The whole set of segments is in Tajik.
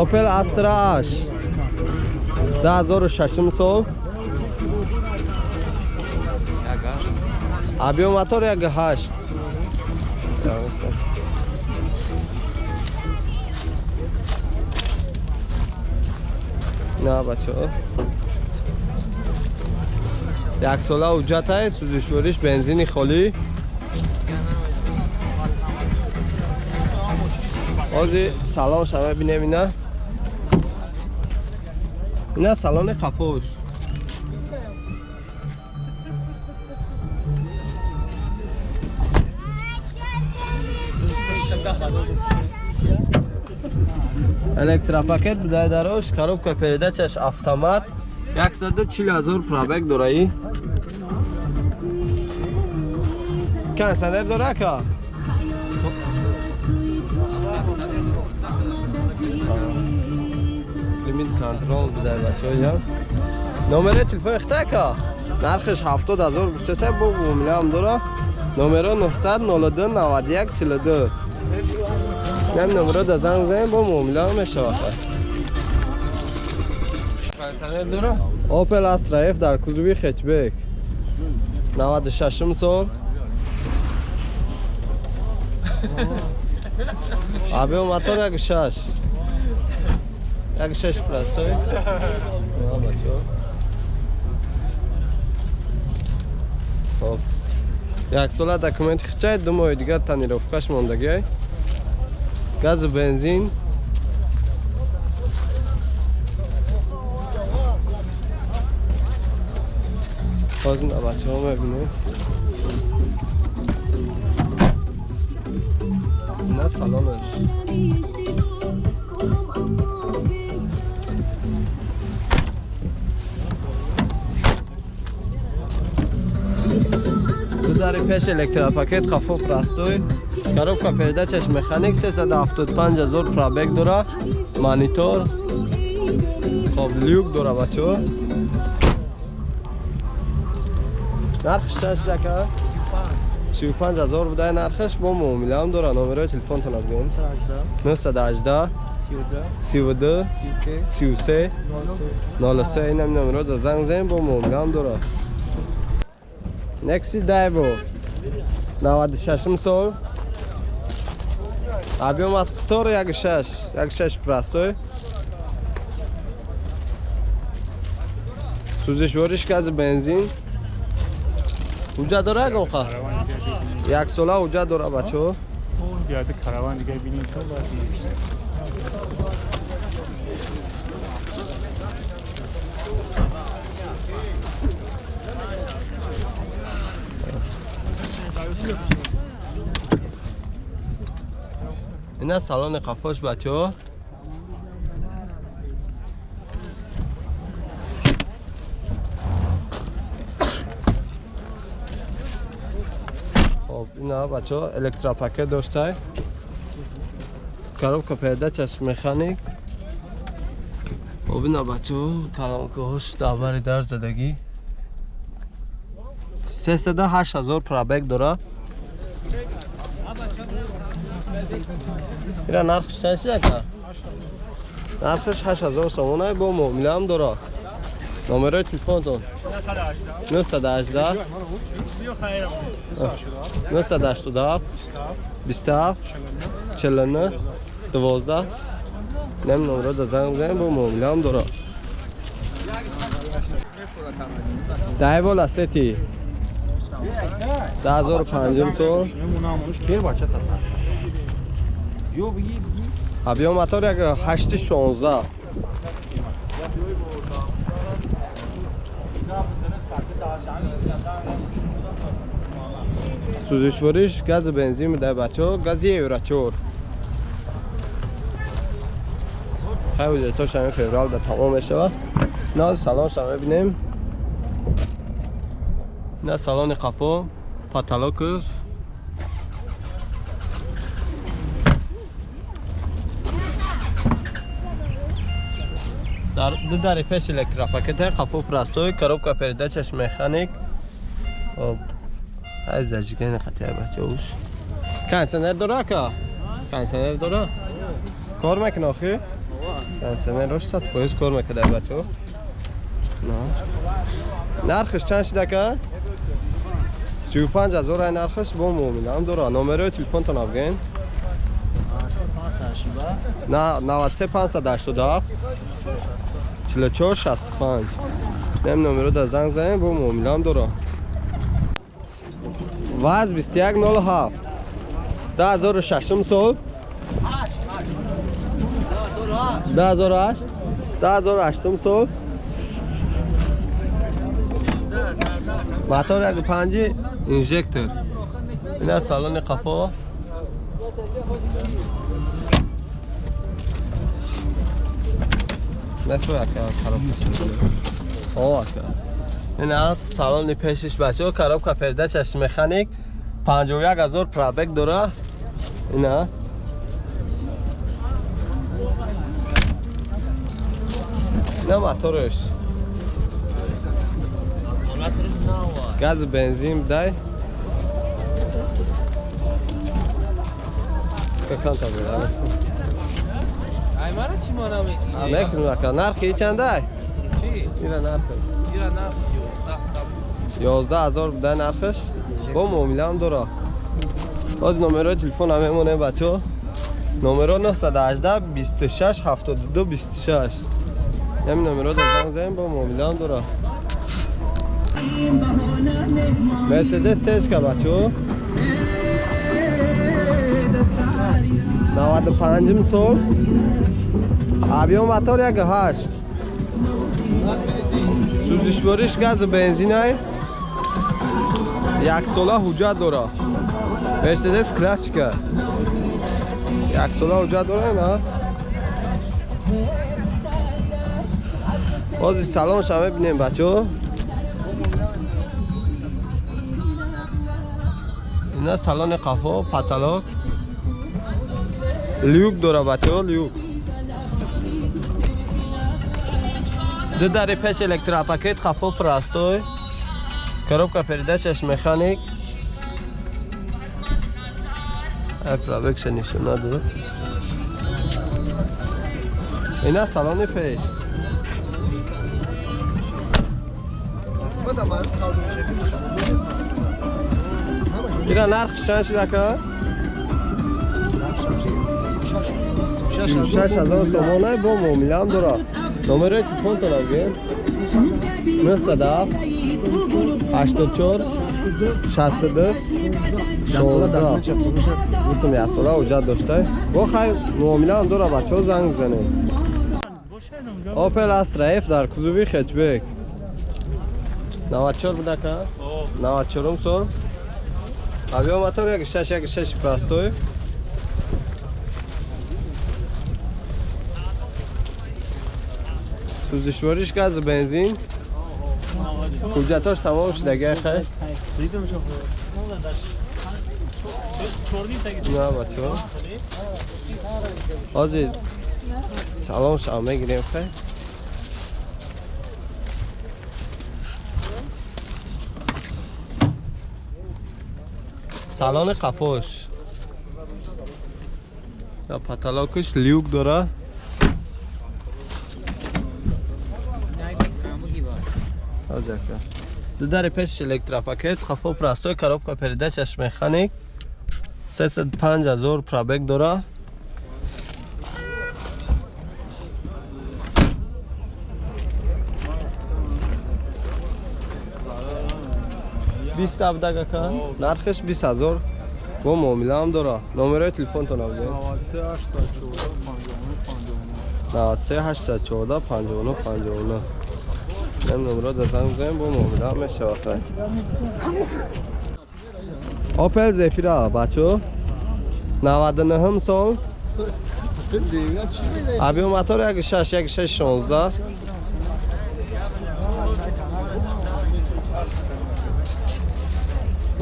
Opel Astra H 2006 сол. Объем мотор 1.8. На бачо. Як сола ҳуҷҷат аст, сӯзишвориш бензини холӣ. Ҳозир салон шава бинем ина. Ина салони қафош. Электропакет будай дарош, коробка передачаш автомат. 140 000 пробег дораи. Кондиционер дора ка? Климат контрол будай бачаҳо. Номери телефон ихта ка? Нархиш 70 000 гуфтаса, бо муомила ҳам дора. Номеро 902 91 42. Нем номеро да занг занем, бо муомила ҳам мешавад. Opel Astra F дар кузови хэтчбек 96 сол. Объем мотор 1.6. 1.6 простой. Бачо. Хоб. Як сола документ хичай, 2 моҳи дигар тонировкаш мондагиай. Газу бензин. Боз ин бачаҳо мебинем. На салонаш. Ду дари пеш электропакет, қафо простой. Коробка передачаш механик, 375 ҳазор пробег дора. Монитор. Хоб, люк дора, бачаҳо. Нархш чанд шуда ка? 35 ҳазор будай нархаш, бо муомилаам дора. Номерои телефонтон бигӯем. 918 32 33 03. Инам номеро да занг занем, бо муомилаам дора. Nexi Daewoo 96 сол. Объем мотор 1.6, 1.6 простой. Сӯзишвориш гази бензин. Ҳуҷҷат дора ягон? Як сола ҳуҷҷат дора, бачаҳо. Караван дига бинем то баъд. Ина салони қафош, бачаҳо. Хоб, ина, бачаҳо, электропакет доштай. Коробка передачаш механик. Хоб, ина, бачаҳо, колонкаҳош давари дар задагӣ. 308 000 пробег дора. Ира нархш чанд шуда ка? Нархш 8000 сомона, бо муомилаам дора. Номерои телефонтон 918 987 27 49 12. Нем номеро да занг занем, бо муомилаам дора. Daewoo Lacetti 2005 сол. Объем мотор 1.8 16. Сӯзишвориш гази бензин будай, бачаҳо, гази евро 4. Хай, ҳуҷҷатҳо шами феврал да тамом мешавад. На салон ша мебинем. На салони қафо, потолокаш. Дар ду дари пеш электропакете, қафо простой, коробка передачаш механик. Хоб, ай зажигани қатия, бачаҳош. Кондиционер дора ка? Кондиционер дора? Кор мекунад охи? Кондиционераш 100% кор мекунад бачаҳо. Нархаш чанд шуда ака? 35 ҳазор ай нархаш бо муомилаам дора. Номерои телефонтон бигӯен. 93 587 44 65. Нем номеро да занг занем бо муомилаам дора. ВАЗ 2107 2006 сол 2008 2008 сол мотор 1.5 инжектор. Ина салони қафо. Ин аз салони пешиш бачаҳо коробка передачаш механик 51,000 пробег дора. Ина на мотораш. Газ бензин дай. Каканта буд. Аймара чӣ мона мекунӣ? Мекунам ака. Нархи чандай? Чӣ? Ира нархаш. Ира нарх 11,000 буда нархаш. Бо муомилаам дора. Боз номерои телефон мемонем бачаҳо. Номеро 918 26 72 26. Ҳамин номеро занг занем бо муомилаам дора. Мерседес сечка бачаҳо. 95 сол. Объем мотор 1.8. Сӯзишвориш газ бензинай. Як сола ҳуҷҷат дора. Мерседес классика. Як сола ҳуҷҷат дора на? Боз салонша мебинем бачаҳо. Ина салони қафо, потолок. Люк дора бачаҳо, люк. Ду дари пеш электропакет, қафо простой. Коробка передачаш механик. Ай пробегша нишон надод. Ина салони пеш. Ира нарх чанд шуд ака? 36,000 сомона бо муомилаам дора. Номерои телефонтон бигӯед. 907 84 62 16. Гуфтам як сола ҳуҷҷат дошта. Бо хай муомилаам дора бачаҳо занг бизанед. Opel Astra F дар кузови хэтчбек. 94 буд ака? 94 сол. Объем мотор 1.6 1.6 простой. Сӯзишвориш газ бензин. Ҳуҷҷатош тамом шудага хай. На бачаҳо. Ҳозир салоншам мегирем хай. Салони қафош. Потолокаш люк дора. Ду дари пешиш электропакет, қафо простой, коробка передачаш механик. 305,000 пробег дора. Бист абдаг ака. Нархаш 20,000 бо муомилаам дора. Номерои телефонтон бигӯед. 93 814 59 59. Ин номеро занг бизанем бо муомила мешавад. Opel Zafira бачаҳо. 99 сол. Объем мотор 1.6 1.6 16.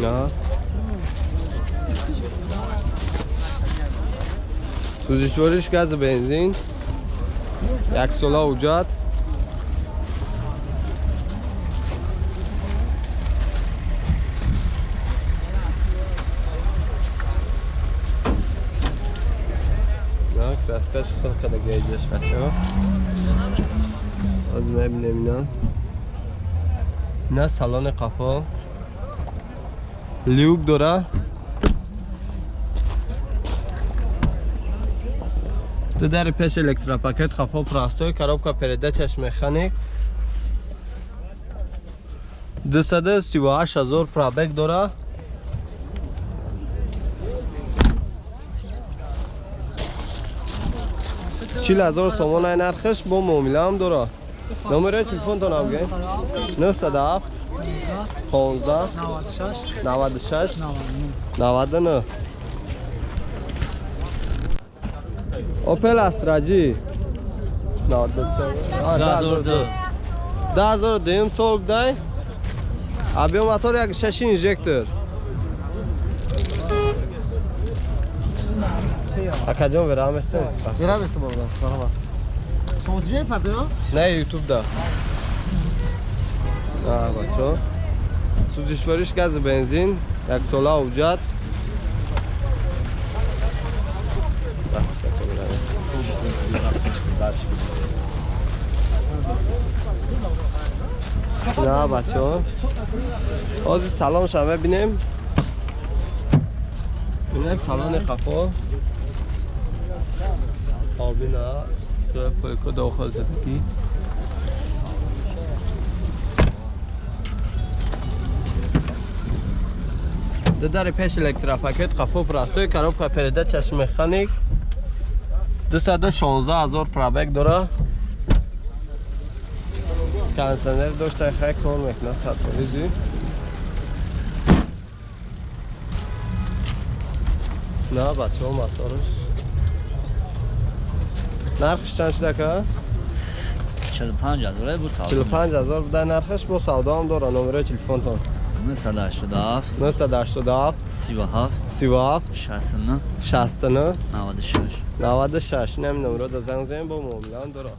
На. Сӯзишвориш газ бензин. Як сола ҳуҷҷат. Краскаш хел кадаги айҷаш бачаҳо. Аз мебинем ина. Ина салони қафо. Люк дора. Ду дари пеш электропакет қафо простой, коробка передачаш механик. 238 ҳазор пробег дора. 40 000 сомон ай нархаш бо муомила ҳам дора. Номерои телефонтон ҳам гӯед. 907 15 96 99. Opel Astra G 2002 2002 сол будай. Объем мотор 1.6 инжектор. Акаҷон вераместен? Вераместен бобо. Марҳабо. Шумо диҷей пардё? Не, YouTube да. А, бачо. Сӯзишвориш гази бензин, як сола ҳуҷҷат. На, бачо. Ҳозир салонша мебинем. Ина салони қафо. Кабина пойка дохил зидагӣ. Ду дари пеш электропакет қафо простой, коробка передачаш механик. 216 ҳазор пробег дора. Кондиционер дошта хай кор мекунад 100%. На бачаҳо мотораш. Нархш чанд шуда ака? 45 ҳазор бо савдо. 45 ҳазор буда нархш бо савдо ҳам дора. Номерои телефонтон. 987 987 37 37 69 69 96 96. Инам номеро да занг занем бо муомила ҳам дора.